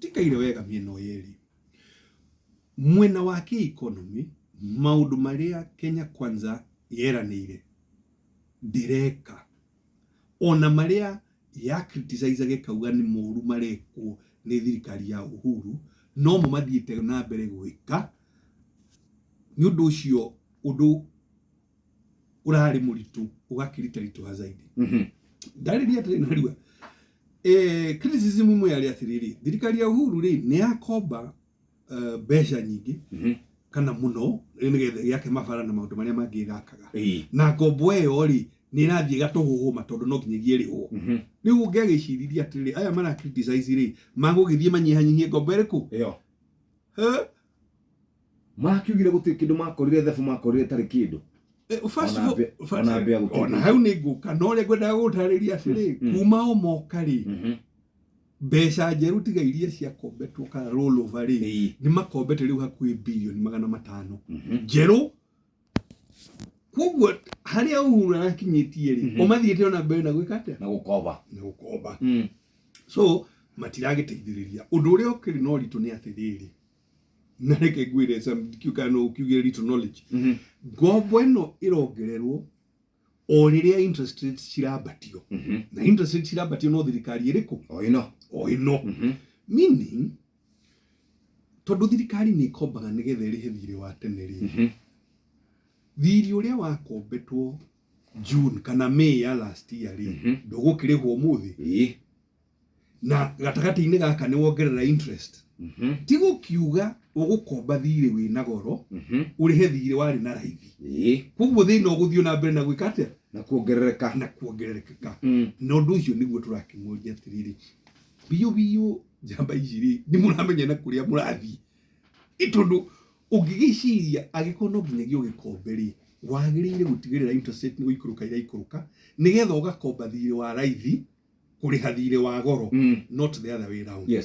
Tũtikaire wega mĩena o yerĩ. Mwena wa kĩ-economy, maũndũ marĩa Kenya Kwanza yeranĩire ndĩreka, ona marĩa ya criticize ĩkauga nĩ moru marekwo nĩ thirikari ya Uhuru, nomo mathiĩte na mbere gwĩka. Nĩ ũndũ ũcio ũndũ ũrarĩ mũritũ ũgakĩrita ritũha zaidi. Ndarĩria atĩrĩ narua, criticism ĩmwe yarĩ atĩrĩrĩ, thirikari ya Uhuru rĩ nĩ yakomba mbeca nyingĩ kana mũno nĩgetha ĩgĩake mabara na maũndũ marĩa mangĩ ĩgakaga, na ngombo ĩyo rĩ nĩ ĩrathiĩ ĩgatũhũhũma tondũ no nginyagia ĩrĩhwo. Rĩu ũngĩagĩciririe atĩrĩrĩ, aya mara criticize rĩ magũgĩthiĩ manyihanyihie ngombo ĩrĩkũ? Ĩyo. He? Makiugire gũtirĩ kĩndũ makorire thebu, makorire tarĩ kĩndũ. First of Ona all, ona mbĩa gũtirĩ ona kĩndũ. Hau nĩ ngũka, no ũrĩa ngwendaga gũtarĩria atĩrĩ, kuma o moka rĩ, mbeca njerũ tiga iria ciakombetwo kana rollover rĩ, nĩ makombete rĩu hakuhĩ birioni 500 njerũ. Koguo harĩa Uhuru arakinyĩtie rĩ, o mathiĩte ona mbere na gwĩka atĩa? Na gũkoba. Na gũkomba. So matiragĩteithĩrĩria. Ũndũ ũrĩa ũkĩrĩ na ũritũ nĩ atĩrĩrĩ, na reke ngwĩre some kana no ũkiuge little knowledge, ngombo ĩno ĩrongererwo o rĩrĩa interest rates cirambatio, na interest rates cirambatio no thirikari ĩrĩkũ? O ĩno. O ĩno. Meaning tondũ thirikari nĩ ĩkombaga nĩgetha ĩrĩhe thirĩ wa tene rĩ, thirĩ ũrĩa wakombetwo June kana May ya last year rĩ, ndũgũkĩrĩhwo ũmũthĩ. Na gatagatĩ-inĩ gaka nĩ wongerera interest. Ti gũkiuga ũgũkomba thirĩ wĩna goro ũrĩhe thirĩ warĩ na raithi. Koguo thĩna ũgũthiĩ na mbere na gwĩka atĩa? Na kuongerereka. Na kuongerereka. Na ũndũ ũcio nĩguo tũrakĩmũria atĩrĩrĩ, biũ biũ, njamba ici rĩ, nĩ mũramenya na kũrĩa mũrathiĩ? Ĩ tondũ ũngĩgĩciria angĩkorwo no nginyagia ũgĩkombe rĩ, wagĩrĩire gũtigĩrĩra interest rate nĩ gũikũrũka iraikũrũka, nĩgetha ũgakomba thirĩ wa raithi kũrĩha thirĩ wa goro, not the other way round.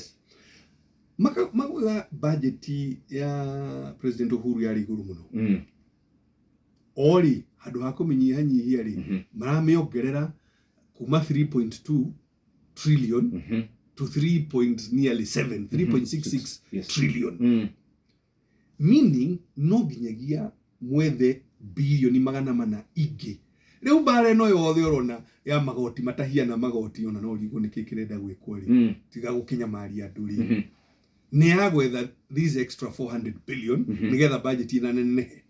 Makuga budget ya President Uhuru yarĩ igũrũ mũno. O rĩ, handũ ha kũmĩnyihanyihia rĩ, maramĩongerera kuma 3.2 trillion to 3 point nearly 7, 3.66 trillion. Meaning no nginyagia mwethe birioni 400 ingĩ. Rĩu mbara ĩno yothe ũrona ya magoti matahiana magoti, ona no ũrigwo nĩkĩ kĩrenda gwĩkwo rĩ, tiga gũkĩnyamaria andũ rĩ, nĩ ya gwetha these extra 400 billion nĩgetha budget ĩnanenehe.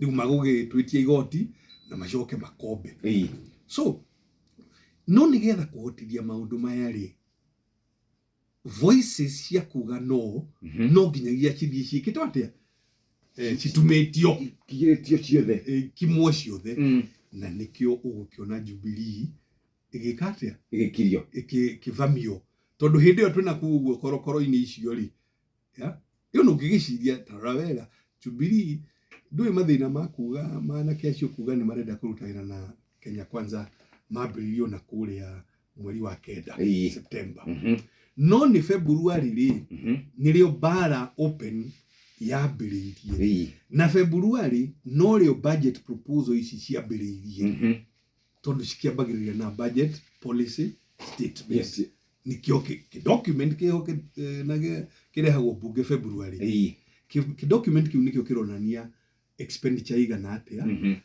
Rĩu magũgĩtwĩtia igoti na macoke makombe. So no nĩgetha kũhotithia maũndũ maya rĩ, voices cia kuga no no nginyagia cithiĩ ciĩkĩtwo atĩa? Citumĩtio. Ikirĩtio ciothe. Kimwo ciothe. Na nĩkĩo ũgũkĩona Jubilee ĩgĩka atĩa? Ĩgĩkirio. Ĩkĩvamio, tondũ hĩndĩ ĩyo twĩna kũu ũguo korokoro-inĩ icio rĩ, ya ĩyo no ũngĩgĩciria, ta rora wega, Jubilee ndũĩ mathĩna ma kuga manake acio kuga nĩ marenda kũruta wĩra na Kenya Kwanza mambĩrĩirio na kũrĩa mweri wa kenda, September. No nĩ February rĩ, nĩrĩo bara open yambĩrĩirie. Na February norĩo budget proposal ici ciambĩrĩirie, tondũ cikĩambagĩrĩria na budget policy statement. Nĩkĩo kĩ document kĩho na kĩrehagwo mbunge February. Kĩ document kĩu nĩkĩo kĩronania expenditure igana atĩa,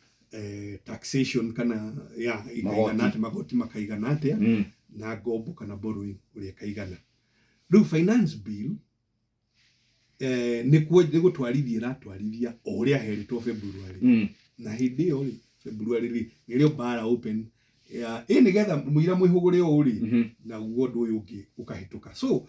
taxation kana ya ikaigana Magoti. atĩa, magoti makaigana atĩa, na ngombo kana borrowing ũrĩa ĩkaigana. Rĩu finance bill nĩkuo nĩ gũtwarithia ĩratwarithia o ũrĩa herĩtwo February. Na hĩndĩ ĩyo rĩ, February rĩ, nĩrĩo bara open ya ĩ nĩgetha mũira mwĩhũgũre ũũ rĩ, naguo ũndũ ũyũ ũngĩ ũkahĩtũka. So